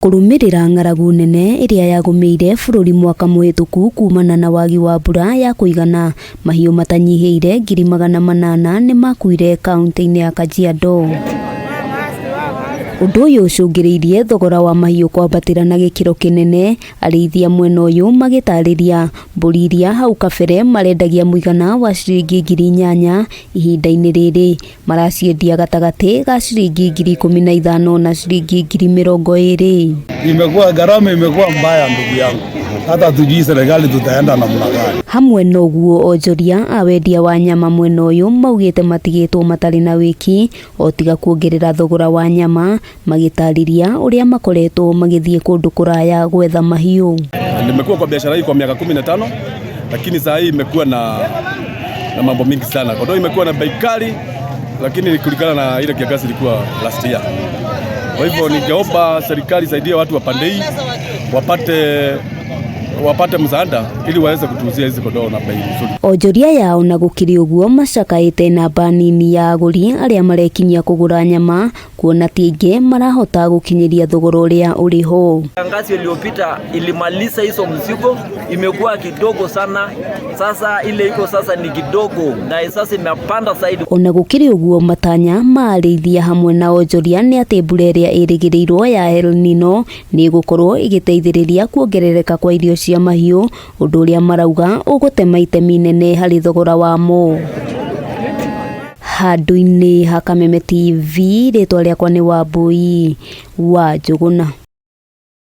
Kũrũmĩrĩra ng'aragu nene ĩrĩa yagũmĩire bũrũri mwaka mũhĩtũku kumana na wagi wa mbura ya kũigana, mahiũ matanyihĩire 800,000 nĩmakuire kaunti-inĩ ya Kajiado. Ũndũ ũyũ ũcũngĩrĩirie thogora wa mahiũ kwambatĩra na gĩkĩro kĩnene, arĩithia mwena ũyũ magĩtarĩria mbũri iria hau kabere marendagia mũigana wa ciringi 8,000 ihinda-inĩ rĩrĩ maraciendia gatagatĩ ga ciringi 15,000 na ciringi 20,000. Imekuwa gharama, imekuwa mbaya ndugu yangu, hata tujui serikali tutaenda namna gani. Hamwe na ũguo onjoria a wendia wa nyama mwena ũyũ maugĩte matigĩtwo matarĩ na wĩki o tiga kuongerera thogora wa nyama, magĩtarĩria ũrĩa makoretwo magĩthiĩ kũndũ kũraya gwetha mahiũ. Nimekuwa kwa biashara hii kwa miaka 15, lakini saa hii imekuwa na mambo mingi sana. Kondoo imekuwa na bei kali, lakini kulingana na ile kiangazi ilikuwa last year. Kwa hivyo ningeomba serikali isaidie watu wa pande hii wapate msaada ili waweze kutuuzia hizi kondoo na bei nzuri. Onjoria yao na gũkĩrĩ ũguo macakaĩte namba nini ya agũri arĩa marekinyia kũgũra nyama kuona ti aingĩ marahota gũkinyĩria thogora ũrĩa ũrĩ ho. Kiangazi iliyopita ilimaliza hizo mzigo, imekuwa kidogo sana. Sasa ile iko sasa ni kidogo, na sasa imepanda zaidi. Ona gũkĩrĩ ũguo matanya ma arĩithia hamwe na onjoria nĩ atĩ mbura ĩrĩa ĩrĩgĩrĩirwo ya El Nino nĩ ĩgũkorwo ĩgĩteithĩrĩria kuongerereka kwa irio cia mahiũ, ũndũ ũrĩa marauga ũgũtema itemi inene harĩ thogora wamo. Handũ-inĩ ha Kameme TV, rĩtwa rĩakwa nĩ Wambui wa Njũgũna.